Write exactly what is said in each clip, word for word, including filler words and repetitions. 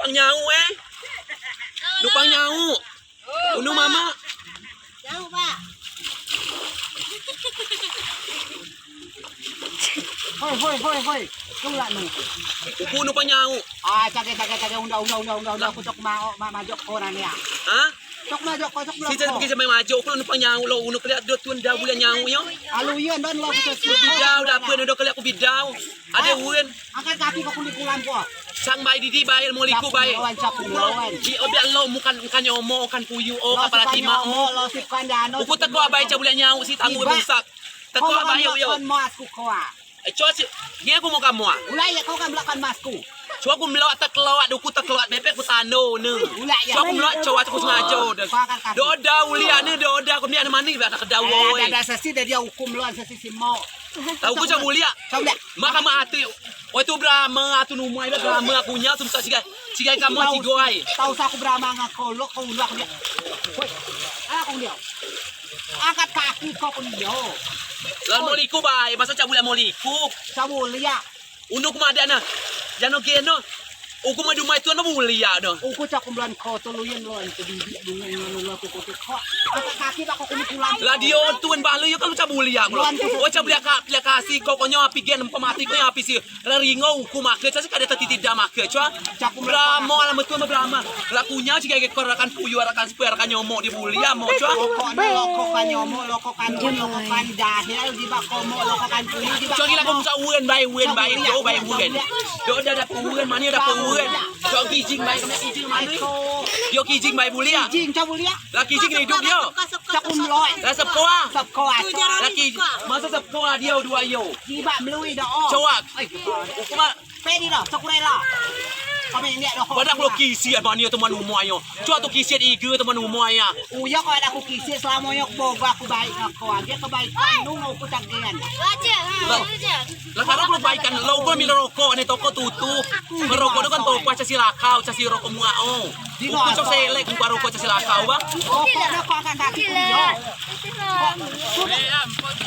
Numpang nyauk, eh. Numpang nyauk. Unu mamak. Jauh, Pak. Hoi, hoi, hoi, hoi. Tulak nu. Uku numpang nyauk. Ah, cage, cage, cage, unda, unda, unda, unda, unda. Aku cok mau, ma-, majok ko nani ya. Hah? Cok majok ko, cok belok ko. Si cak pergi sampai majok, uku numpang nyauk lok, unu keliak dua tun dah buliak nyauk yo. Alu iya, dan lo bisa. Bidau, dah apa, dah keliak uku bidau. Ade wen. Angkat kaki ko kulit kulam ko. Sang bae didi bae, moliku bae. Capu lawan, capu lawan. Di obiak lo mukan, mukan nyomo, kan puyu, o, kapala tima, o. Uku teko bae cak buliak nyauk si tamu rusak. Teko bae yo. Kon mas ku koa. Eh, coa si, ni aku mau kamu, ah. Ulai ya, kau kan belakang masku. Coa aku melok tak kelok, duku tak kelok, bebek ku tando ne. Ulai ya. Coa aku melok, coa aku sengaja de. Doda uliak ne, doda aku ni ane mani, biar tak kedau, oi. Ada sesi, dia hukum lo, sesi simo. Tahu ku coa uliak. Coa uliak. Maka mati. Oi, tu berama, tu numai, berama aku nyau, tu sigai. Sigai kamu, sigai. Tahu saku berama ngako, lo kau uliak dia. Woi, aku dia. Angkat kaki ko kunio. Lah moliku bae, masa cak buliak moliku. Cak buliak. Unduk madeak ne. Jano geno. Uku ma dumai tuan ma buliak do. Uku cak kumbelan ko to luyen lo ente bibik bunga nganu lo kuku teko. Angkat kaki bak ko kuni pulang. Lah dio tuan balu yo kalu cak buliak lo. Oh cak buliak ka, buliak kasih ko konyo api gen pemati konyo api si. Lah ringo uku make, cak si kade tati tidak make, cua. Beramo lah metu beramo. Lah kunyau si gege kor rakan puyu, rakan sepui, rakan nyomo di buliak mo, cua. Lokok ne, lokok kan nyomo, lokok kan puyu, lokok kan jahil, di bak komo, lokok kan puyu, di bak. Cua gila ko musa uen bae, uen bae, do bae uen. Do dah dah uen, mani dah uen. Cua kijing bae, kena kijing mani. Yo kijing bae buliak. Kijing, cua buliak. Lah kijing hidup yo. Cak kumloi. Lah sekoa. Sekoa. Lah kijing, masa sekoa dio dua yo. Di bak melui dah, oh. Cua. Ai, uku ma. Pedi lo, sekurela. Kami indik lo. Badak lo kisiat mani teman umai yo. Cua tu kisiat ige teman umai ya. Uyo ko ada ku kisiat selamo yo bogo aku baik ngako. Age kebaikan nu ngau ku cagian. Lah karo lo baikan lo ko mil rokok ne toko tutu. Merokok tu kan toko casi lakau, casi rokok mua o. Uku cok selek, uku rokok casi lakau ba. Rokok ne ko angkat kaki ku yo.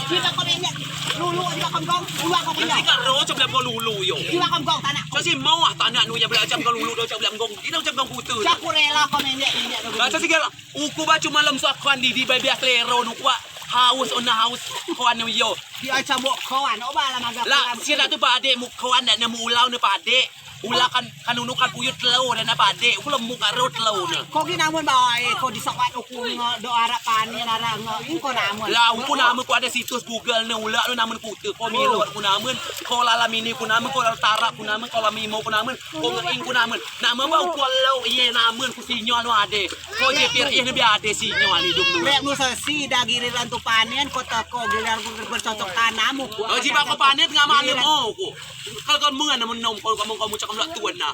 Jibeak ko menyek lulu, jibeak ko menggong, lulu ko kenyang. Nanti kak ro cak bilang ko lulu yo. Jibeak ko menggong tanak. Cak si mau ah tanak nu ya belajar ko lulu do cak bilang menggong. Ina cak menggong putu. Cak ku rela ko menyek, menyek do. Baca si gela. Uku ba cuma lem suak koan didi bai biak lero nu kuak. Haus ona haus koan nu yo. Di aca mok koan, oba lah maga. Lah, si ratu padek muk koan dak nemu ulau ne padek. Ula kan, kan unu kan puyut telo dan apa dek, uku lemu karo telo ne. Ko gi namen bae, ko di sokat uku nge do arak panen, arak nge, ing ko namen. Lah, uku namen ko ada situs Google ne, ula ne namen kute, ko milot ku namen, ko lalam ini ku namen, ko lalam tarap ku namen, ko lalam imo ku namen, ko ngeing ku namen. Namen ba uku lo, iye namen ku sinyal no ade. Ko jepir iye ne bi ade sinyal hidup nu. Lek nu sesi da giliran tu panen, ko teko giliran ku bercocok tanam uku. Oh, jibeak ko panen tengah malem, oh, uku. Kalau kau mengan namen nom, kalau kamu, kamu cakap melak tuan nah.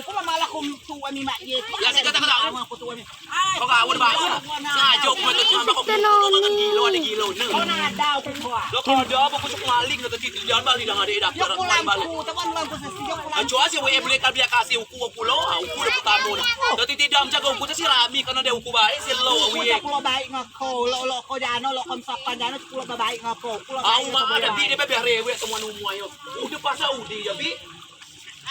Uku mah malah kum tuan ni mak ye. Lah, saya kata kau. Aku tuan ni. Kau kau udah bawa. Sajo kau tu cuma kau. Kau gilo, ada gilo ne. Kau nak ada uku kau. Lah, kau ada apa, kau suka maling, kau tadi jangan balik dah, ada dah. Yo pulang ku, teman pulang ku sesi, yo pulang. Ajo aja we beli kau biar kasih uku, uku lo, ah, uku dah pertama dah. Tadi tidak menjaga uku, si rami, karena dia uku baik, si lo, uku we. Uku lo baik ngako, lo, lo ko jano, lo ko mesapan jano, uku lo baik ngako, uku lo baik. Au ma ada bi dia bebeh rewek semua numuai yo. Udah pasal udi ya bi.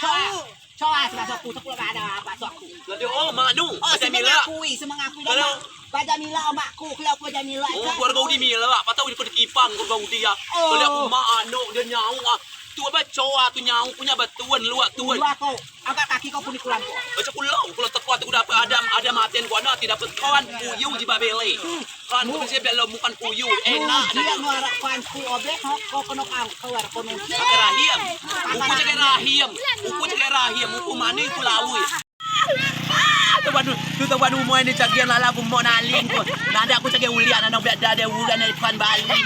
Cowok, cowok asal soku, soku ada apa soku. Lah dia, oh, mak nu, oh, baca mila. Semengakui, semengakui. Kalau baca mila, oh, makku, kalau aku baca mila. Oh, keluarga udi mila, apa tahu ikut kipang keluarga udi ya. Oh. Kalau aku mak anu, dia nyau ah. Tu apa cowok tu nyau punya batuan luak tuan. Luak kau, angkat kaki kau puni kulan kau. Baca kulau, kalau tekuat aku dapat ada, ada maten kau ada, tidak dapat kawan, kuyu di babele. Kan ku mesti belo mukan kuyu, enak. Dia ngarap kan ku obek, ko keno kangkar kono. Cakar rahim. Uku cakar rahim. Uku cakar rahim. Uku mani ku lawi. Tu badu, tu tu badu moi ni cagian lala ku mok naling ku. Nanda ku cagian uliak nanda biak dade uliak nanda ikan Bali.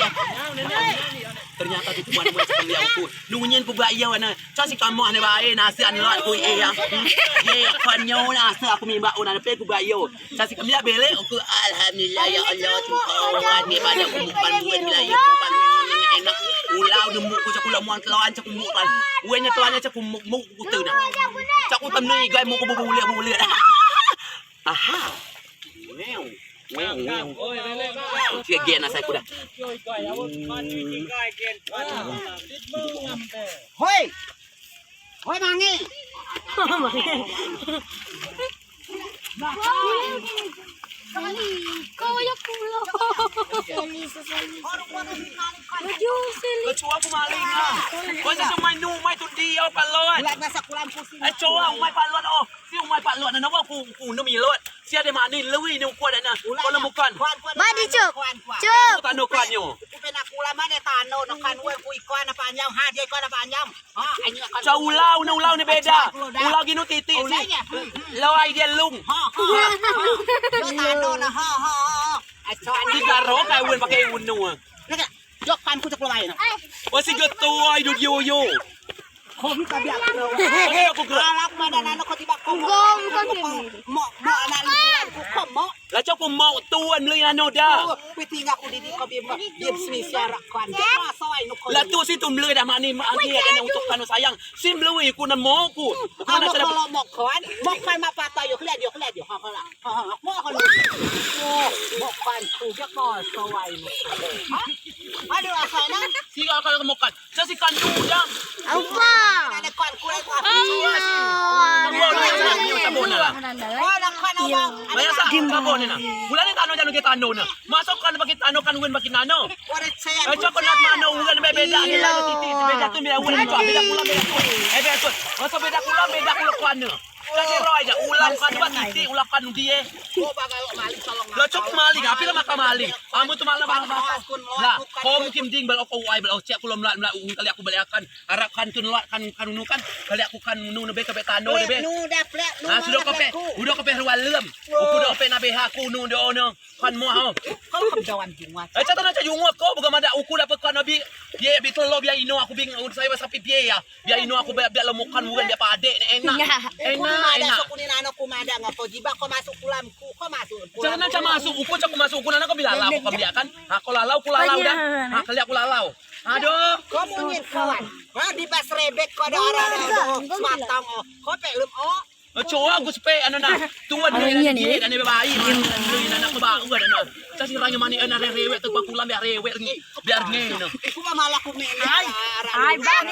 Ternyata tu tuan moi cagian uliak uku. Nunyin ku bak iya wana. Cak si kamu ane bae nasi ane lak ku iya. Ye, kan nyau nasi aku mimbak una pe ku bak iyo. Sasi kemliak belek, uku, alhamdulillah, ya Allah, Tuhan, ni pada uku mukan buat lah, ya Tuhan, enak. Ulau nemu ku cak ulau muan telawan cak mukan. Uenya telawan cak muk, muk kute na. Cak utam ni igai muk bubuliak, buliak. Aha. Wow. Wow, wow. Cek gen asai kuda. Hoi. Hoi, mangi. Kau ya pulo. Baju sili. Kau cua aku maling ah. Kau cuma nu mai tu dia palon. Bulan masa kulam pusing. Eh, cua umai palon oh. Si umai palon na nawa ku ku nu milot. Si ade mani lui ni uku ade na. Kalau bukan. Ba di cup. Cup. Tano kan yo. Ku pena kulam ade tano na kan wer ku ikon na panjang ha dia ikon na panjang. Ca ulau ne, ulau ne beda. Ulau ginu titik si. Lau ai dia lung. Di garo kai wen pakai unu. Jok kan ku cek lau ai na. Wasi getu ai du dio yo. Ko mi tabi aku. Ko mi aku gerak. Alak mana nano ko tiba ko. Gom ko mi. Mo mo anak lu ku ko mo. Lah cok ku mau tuan melei nano da. Kuiting aku didi ko bim bim sini siarak kuan. Lah tu si tu melei da mani mani ada nang untuk kanu sayang. Si melei ku namo ku. Amo kalau mau kuan, mau kuan ma patai yo keliat yo keliat yo. Ha kala. Ha ha. Mau kuan. Mau kuan tu jak mau sawai. Aduh asal na. Si kalau mau kuan. Sasi kandu da. Apa? Ada kuan kuan kuan. Dua dua ni tabon lah. Kuan kuan abang. Banyak sa tabon ni na. Bulan ni tano janu ke tano na. Masuk kan bagi tano kan wen bagi nano. Eh cok nak mano ulan beda ni lah titik beda tu beda ulan tu beda kulam beda tu. Eh beda tu. Masuk beda kulam beda kulam kuan ni. Kasi roy aja ulam kan dua titik ulam kan dia. Lo cok maling api lo makan maling. Amu tu malah bang bang. Lah, ko mungkin ding bal oko uai bal ocek kulo melak melak ung kali aku balik akan. Arap kan tun lak kan kan unu kan. Kali aku kan unu nebe kebe tano nebe. Nu dah plek nu. Ah sudah kope. Udah kope rualem. Uku dah kope nabe aku unu dah ono. Kan mau hau. Kalau kamu jawan jungwa. Eh cata naca jungwa ko bukan mada uku dapat kan nabi. Dia bi telo bia ino aku bing saya sapi bia ya. Bia ino aku bia bia lemukan bukan bia padek ni enak. Enak enak. Aku ni nano ku mada ngapa jiba ko masuk kulam ku ko masuk. Cata naca masuk uku cak masuk uku nana ko bila lalau ko kemliak kan. Ha ko lalau ku lalau dah. Ha keliak ku lalau. Aduh. Ko munyit kawan. Ha di bas rebek ko ada arah ada matang oh. Ko pek lem oh. Coa gus pe anu na tuan ni anu ni baik anu ni anak ko bau anu. Casi rang mani anu rewet tu kulam biar rewet ni biar ni no. Ku malah ku mene. Ai bang.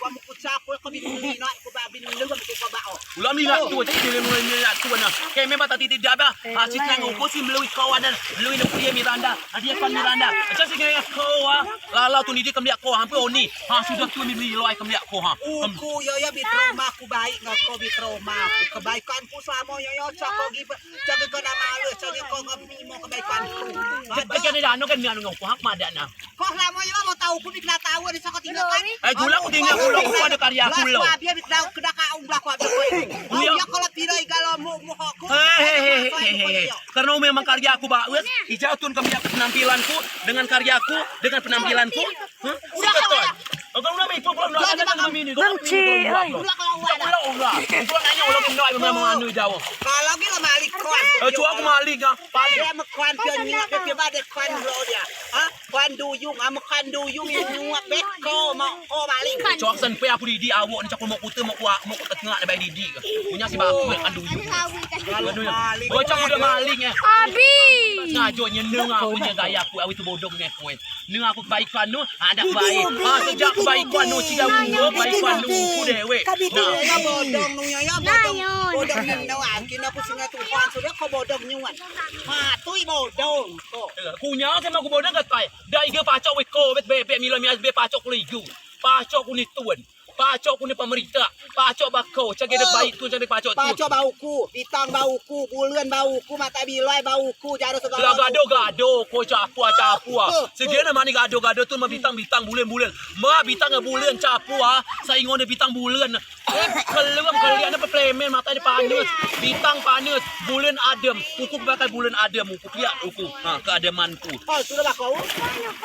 Ku kucak ku bini nak ku babin lu ku bau. Ulam ni nak tu casi ni nak tu na. Keme bata titik daba. Asis nang uku si melui kawanan melui nak kuliah Miranda. Adia kan Miranda. Casi kaya kawa. Lalau tu ni di kemliak ko hampir oni. Ha sudah tu ni melui loai kemliak ko ha. Uku yo yo bit rumah. Baik ngako bi trauma aku. Kebaikanku selamo yo yo cako gi cako gona males cako ko ngako mimo kebaikanku. Kebaikan ni dano kan ni anu ngoko hak madak na. Ko selamo yo mau tau ku bi kena tau ni cako tinggal kan. Eh gula ku tinggal gula ku ada karya aku lo. Lah dia bi tau kena ka umbah ku abis ko. Iya kalau tidak igalo mu mu aku. Hehehe. Karena memang karya aku bagus, ijau tun kami aku penampilanku dengan karyaku dengan penampilanku. Hah? Udah kau. Kalau udah mipuk belum udah ada nama mini. Benci. Udah udah. Udah nanya udah kena memang anu jauh. Kalau gila malik kau. Eh, cua aku malik ah. Paling dia mekuan dia nyuap dia tiba ada kuan lo dia. Hah? Kuan duyung, ah mekuan duyung yang nyuap beko mau ko malik. Cua sen pe aku didi awok ni cakul mau kute mau kuak mau kute tengah ada bayi didi. Punya si baku kan duyung. Kalau malik. Oh, cakul udah malik eh. Abi. Ngajo nyeneng aku je gaya aku awi tu bodong eh kowe. Neng aku kebaikan nu, ada baik. Ah, sejak kebaikan nu, tiga bulan kebaikan nu, ku dewek. Nah. Bodong nu ya, ya, bodong. Bodong nu, ah, kena aku singa tuan, sudah kau bodong nyuan. Ha, tui bodong. Kunyau sama aku bodong katai. Dah iga pacok wiko, bet bebek milo mias be pacok ku ligu. Pacok ku ni tuan. Pacok ku ni pemerintah, pacok bako, cak gede baik tu, cak gede pacok tu. Pacok bauku, bitang bauku, bulen bauku, mata bilai bauku, jaro segala. Lah gado-gado, ko capua-capua. Segede mani gado-gado tu ma bitang-bitang bulen-bulen. Ma bitang nge bulen capua, saingo ne bitang bulen. Kelem kelian ne peplemen, mata ne panes, bitang panes, bulen adem. Uku bakal bulen adem, uku piak uku. Ha, keademanku. Oh, sudah bako.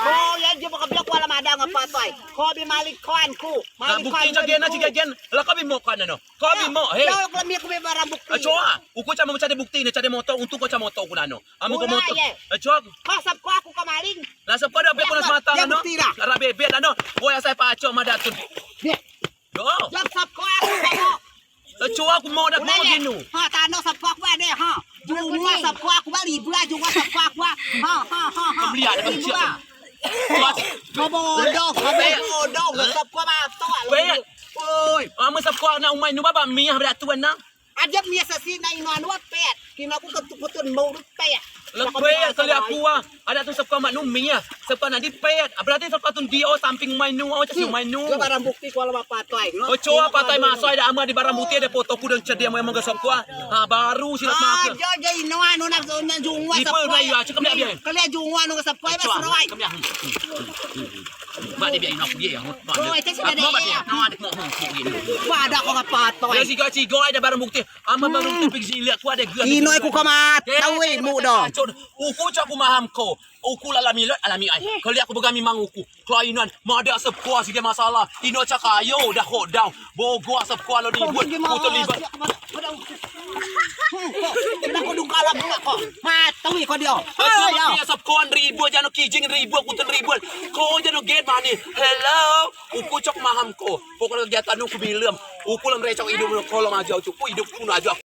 Oh, ya je baka biak wala madang apa tai. Ko bi malik koan ku. Lah bukti cak gen, cak gen. Lah ko bi mok kan ano. Ko bi mok he. Jauh lemi ku bi barang bukti. Coa, uku cak mau cari bukti ne, cari motor untuk ko cak motor ku nano. Amu ko motor. Coa. Ko sab ko aku ko maling. Lah sab ko dah be ko nas mata nano. Arah bebek nano. Boy asai pacok madatun. Yo. Jauh sab ko aku ko. Coa aku mau dak mau ginu. Ha tano sab ko aku ade ha. Jungua sab ko aku bali bela jungua sab ko aku. Ha ha ha ha. Kebeli ada kebeli. Kau bodoh, kau bodoh, kau sab ko mato. Oi, amen sepko nak umai nu baba miah bedak tuan nang. Aja miah sesi nak ino anu pet. Kino ku ketuk kutun mau pet. Lepet kali aku ah. Ada tu sepko mak nu miah. Sepko nak di pet. Berarti sepko tu dio samping umai nu, oh casi umai nu. Barang bukti kuala bapak toi. Oh coa patai masai dak ama di barang bukti ada foto ku dan cedi ama emang sepko. Ha baru silap maaf. Aja aja ino anu nak nak jungwa sepko. Ipe gai ya cakap dia dia. Kali jungwa anu sepko ba serai. Ba dia biar ino dia. Oi, itu sudah dia. Ba ada ko patai. Dia siga-siga ada barang bukti. Ama baru tu pik siliak ku ada gua. Ino ku kamat. Tahu eh mu do. Uku cak ku maham ko. Uku la alami lot alami ai. Kali aku begami mang uku. Kelainan madeak sepko si dia masalah. Ino cak kayo dah kok dau. Bogo sepko lo ribut. Ku terlibat. Kena ko dungkala bunga ko. Matui ko dio. Sepko ribut jano kijing ribut kuten ribut. Ko jano get mani. Hello. Uku cak maham ko. Pokok kegiatan uku bilem. Uku lem recok idup kolong aja uku idup ku aja.